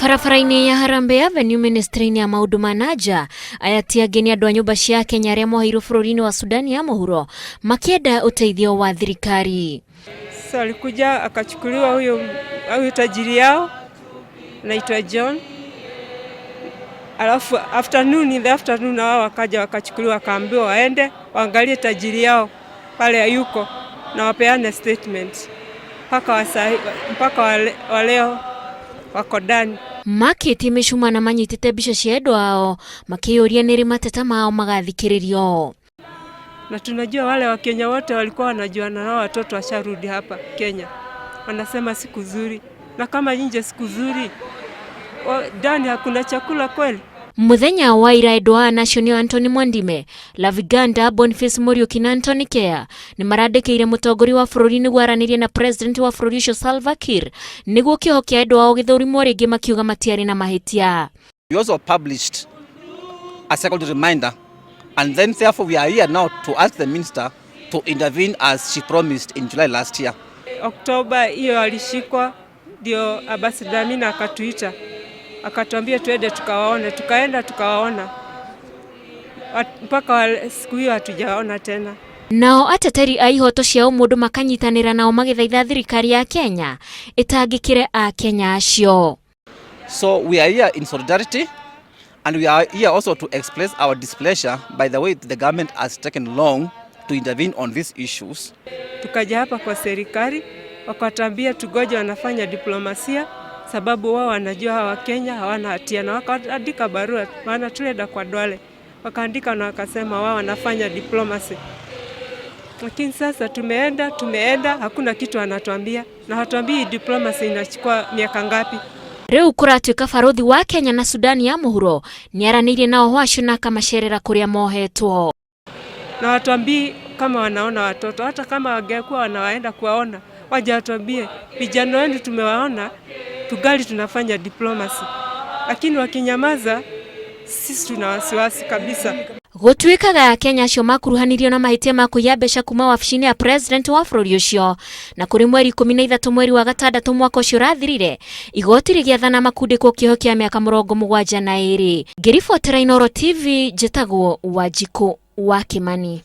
Barabara-inĩ ya Harambee Avenue ministry-inĩ ya maũndũ ma nanja, aya ti angĩ nĩ andũ a nyũmba cia Kenya arĩa moheirwo bũrũri-inĩ wa Sudani ya mũhuro makĩenda ũteithio wa thirikari. Sasa alikuja akachukuliwa huyo huyo tajiri yao anaitwa John, alafu afternoon, in the afternoon na wao wakaja wakachukuliwa, wakaambiwa waende waangalie tajiri yao pale hayuko na wapeane statement mpaka wasahi, mpaka wa leo wako ndani. Makĩtie mĩcuma na manyitĩte mbica cia endwa ao makĩyũria nĩ rĩ mateta mao magathikĩrĩrio. Na tunajua wale Wakenya wote walikuwa wanajuana nao watoto washarudi hapa Kenya, wanasema siku zuri, na kama nje siku zuri, ndani hakuna chakula kweli? Muthenya wa ira endwa a nacio nĩo Anthony Mwandime, Laviganda, Boniface Muriuki na Anthony Kea nĩ marandĩkĩire mũtongoria wa bũrũri nĩguo aranĩrie na president wa bũrũri ũcio Salva Kiir nĩguo kĩoho kĩa endwa ao gĩthũrimwo rĩngĩ makiuga matiarĩ na mahĩtia. We also published a second reminder, and then therefore we are here now to ask the minister to intervene as she promised in July last year. Oktoba hiyo alishikwa, ndio Ambassador Amina akatuita akatuambia tuende tukawaone, tukaenda tukawaona, mpaka siku hiyo hatujaona tena. Nao ateteri a ihoto cia ũmũndũ makanyitanĩra nao magĩthaitha thirikari ya Kenya ĩtangĩkĩre akenya acio. So we are here in solidarity, and we are here also to express our displeasure by the way the government has taken long to intervene on these issues. Tukaja hapa kwa serikali wakatuambia tugoje, wanafanya diplomasia sababu wao wanajua hawa Wakenya hawana hatia, na wakaandika barua, maana tulienda kwa Duale wakaandika na wakasema wao wanafanya diplomacy. Lakini sasa tumeenda tumeenda, hakuna kitu anatuambia, na hatuambii diplomacy inachukua miaka ngapi. Rĩu kũratuĩka barũthi wa Kenya na Sudani ya mũhuro nĩaranĩirie na ohwo acio na akamacerera kũrĩa mohetwo. Na watuambii kama wanaona watoto, hata kama wangekuwa wanawaenda kuwaona, waje watuambie vijana wenu tumewaona, tungali tunafanya diplomacy, lakini wakinyamaza, sisi tuna wasiwasi kabisa. Gũtuĩkaga Kenya acio makuruhanirio na mahĩtia ma kũiya mbeca kuma wabici-inĩ ya president wa bũrũri ũcio na kũrĩ mweri 13 mweri wa gatandatũ mwaka ũcio ũrathirire igoti rĩgĩathana makundĩkwo kĩoho kĩa mĩaka 72. Ngĩribotera Inooro TV, njĩtagwo Wanjikũ wa Kimani.